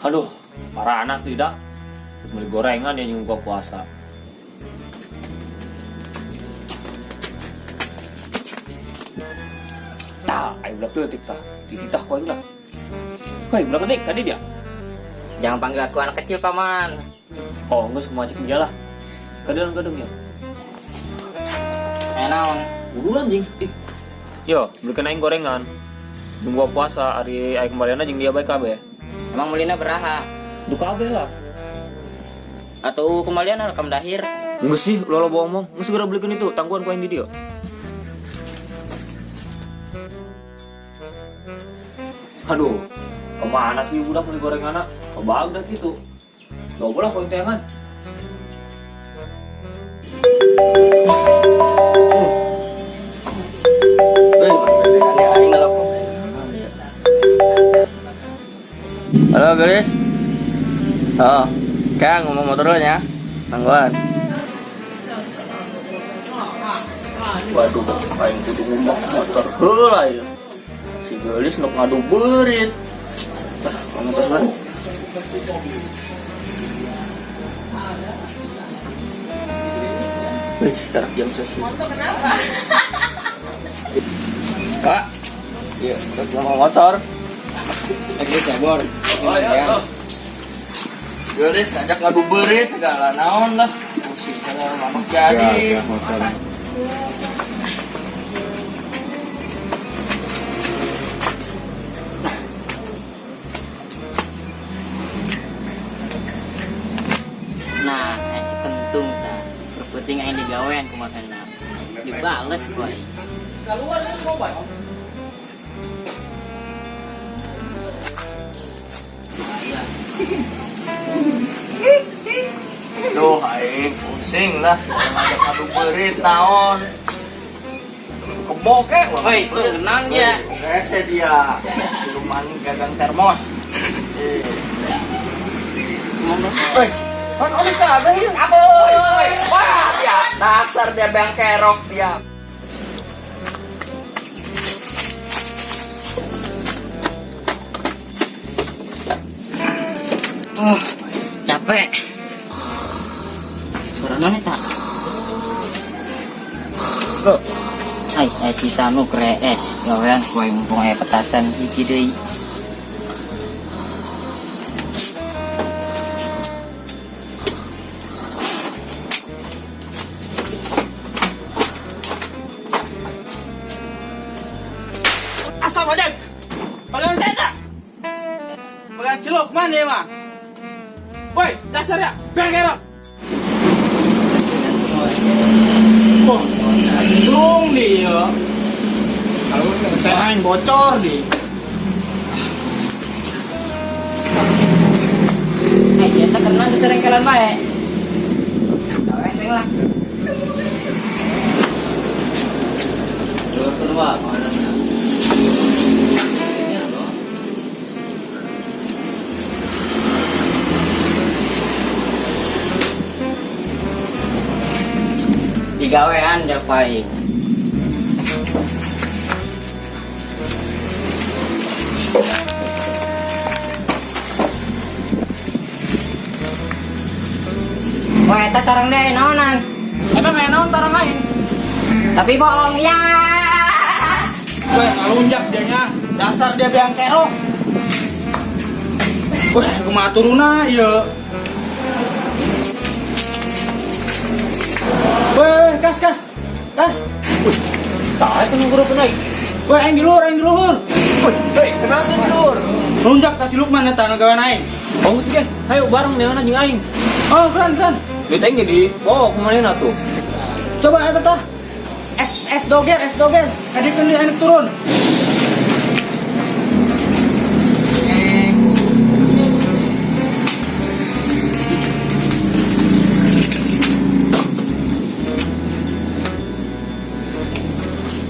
Aduh, paranas tidak. Beli gorengan ya nyungguh puasa. Tah, ayo budak leutik tah. Dititah ku aing lah. Hei, budak leutik tadi dia. Jangan panggil aku anak kecil, Paman. Oh, enggak semua cek dia lah. Kadang-kadang ya. Eh, naon? Buru anjing. Ih. Yo, belikan aing gorengan. Nunggu puasa, hari aing kembalian jeung dia baik kabeh. Emang melina beraha? Duh kabeh lah. Atau kembalian rekam dahir? Enggak sih, lo lo bohong. Nggak segera belikan itu, tangguhan ku aing di dia. Aduh, kemana sih budak beli gorengan anak? Kebag dah gitu. Coba lah kau teangan. Halo, guys. Oh, Kang ngomong motor lu ya. Tangguhan. Waduh, aing kudu ngomong motor heula ya. Si geulis nuk ngadu beurit. Ah, ngomong motor heula. Wih, sekarang jam sesi. Kenapa? Kak, iya, ngomong motor. Lagi cebor. Oh, iya, oh. Geulis ajak ngadu beurit segala naon lah. Pusing segala mamak jadi. Nah, si kentung ta. Berputing aing digawean kumaha. Dibales ku aing. Duh, aing pusing lah, segala ngajak ngadu beurit naon. Kebo ke, Woi, itu kenal dia. Rese dia. Minuman gagang termos. Eh. Woi, kan oli kabeh ieu. Woi, wah, dia dasar dia bang kerok dia. Oh, capek. Suara mana tak? Ai, ai si Tanu krees, gawean ku aing mumpung aya petasan hiji deui. Asal aja. Bagan saya tak? Bagan si Lukman ya mah. Woi, dasar ya, bang kerok. Wah, untung dia. Kalau saya aing bocor di. Eh, dia teh kenal di serengkelan bae. Gawean sing lah. Keluar. Digawean dia paing. Wah, eta tarang deh naonan. Emang kayak naon tarang aing? Tapi bohong ya. Wah, ngalunjak dianya. Dasar dia biang kerok. Wah, kumaha turuna ieu. Weh, kas kas. Kas. Saya kan nunggu naik. Weh, aing di luhur, aing di luhur. Woi, hei, kenapa di luhur? Lunjak tas si Lukman eta ngagawean aing. Oh, geus ge. Ayo bareng neangan jeung aing. Oh, keren keren. Duit aing jadi bawa kemana tuh? Coba eta tah. Es es doger, es doger. Kadikeun deui aing turun.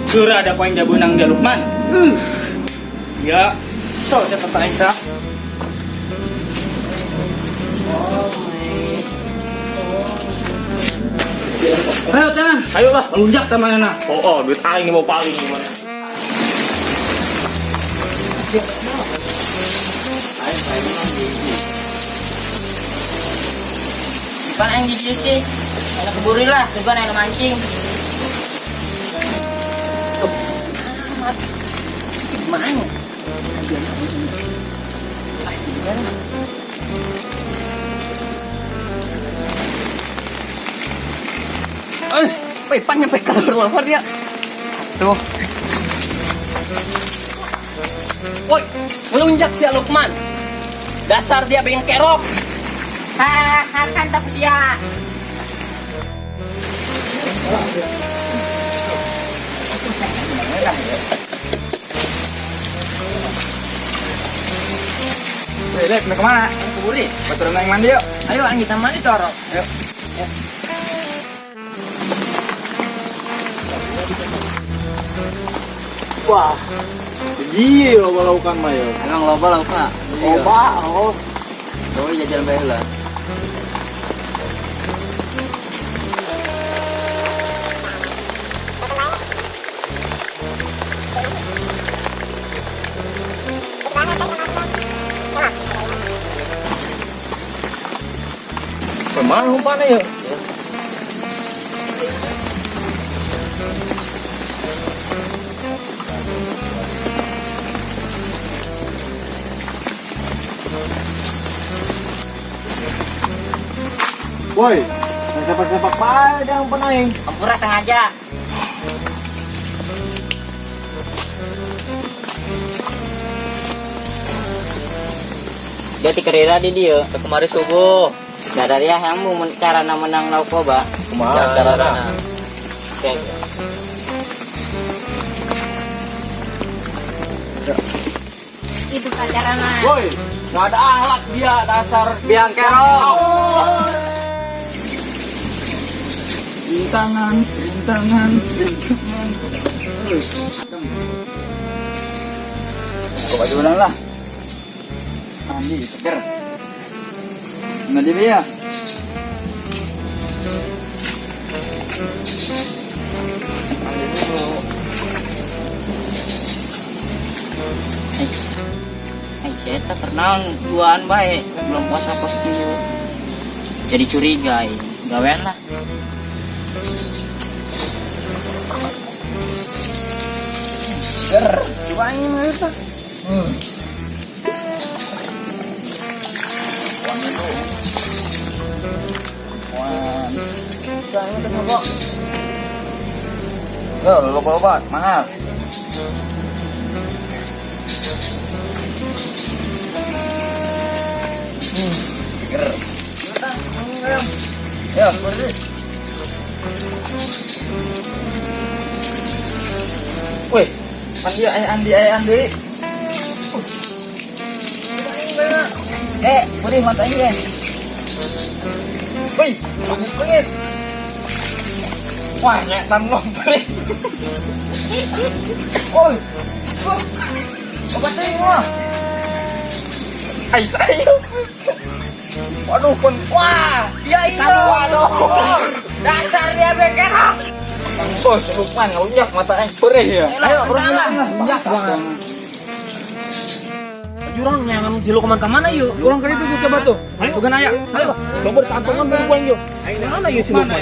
Geura ada poin jabunang dia Lukman. Ya, so siapa tak aing tah. Ayo jangan. Ayo lah. Lunjak tamanana. Oh, oh, duit aing mau paling gimana? Aing Pan aing di dieu sih. Anu keburi lah, sugan anu mancing. Amat. Gimana? Ah, gimana? Eh, woi, pan nyampe keluar keluar dia. Tuh. Woi, ngelunjak si Lukman. Dasar dia pengen kerok. Hahaha, kan tak sia. Woi, Lek, mau kemana? Keburi. Baturan yang mandi yuk. Ayo ang kita mandi toro. Ayo. Wah. Iya loba laukan mah ya. Emang loba lah, Pak. Loba, oh. Oh, jajan bae lah. Kemana umpannya ya? Woi, sepak-sepak pada yang penaing. Ampura sengaja. Dia tikerira di dia. Kemarin subuh. Sadar ya yang mau cara menang lauk koba. Kumaha carana? Oke. Itu carana. Woi, nggak ada ahlak dia dasar Biang kerok. Rintangan, rintangan, rintangan. Kok baju lah. Mandi, seger. Mandi ya. Mandi dulu. Hai, saya tak kenal duaan baik belum puasa pos kieu. Jadi curiga, eh. Gawean lah. Seger. Coba angin itu. Wangi tuh. Wah. Angin tuh kok. Yo, loba-loba, mahal. Seger. Ya, bersih. Woi, Andi, ay Andi, ay Andi. Eh, putih mata ini ya. Wih, bengit. Wah, nyetan ngobrol. Oi, obat ini mah. Ay, saya. Waduh, pun wah, Ya iya. Waduh. Dasar dia bekerok. Oh, Lukman ngelunjak matanya perih ya. Ayo, perih lah. Ngelunjak banget. Jurang nyangan si Lukman kemana yuk? Urang ke itu tuh coba tuh. Ayo, sugan aya. Ayo, coba kantongan baru gua yuk. Mana yuk si Lukman?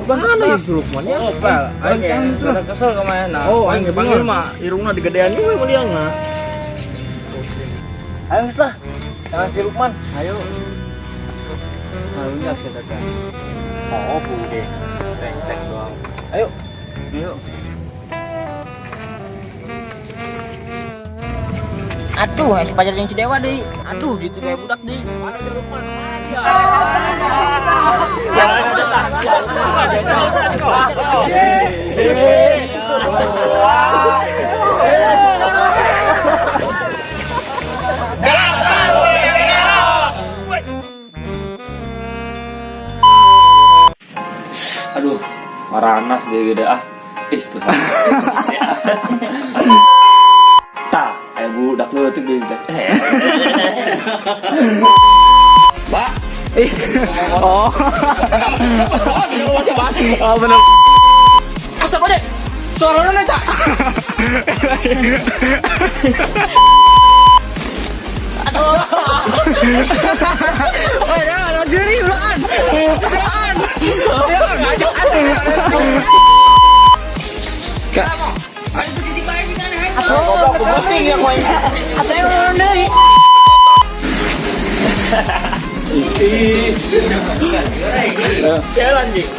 Mana yuk si Lukman ya? Oh, Pak, aing rada kesel kemana? Oh, aing panggil mah irungna digedean juga sama dia mah. Ayo geus lah. Jangan si Lukman. Ayo. Ngelunjak kita kan. Oh, bude. Brengsek doang. Ayo. Ayo. Aduh, si pacar yang si Dewa deh. Aduh, gitu kayak budak deh. Mana si Lukman? Mana dia? Aduh, maranas dia gede ah. Ih, tuh. Tah, aya budak leutik deui teh. Pak. Oh. Oh, bener. Asap aja. Suara lu nih, Tak. Aduh. Woi, dah, juri ulangan. Goblok, aku posting ya koin. Atau yang deui. Jalan anjing.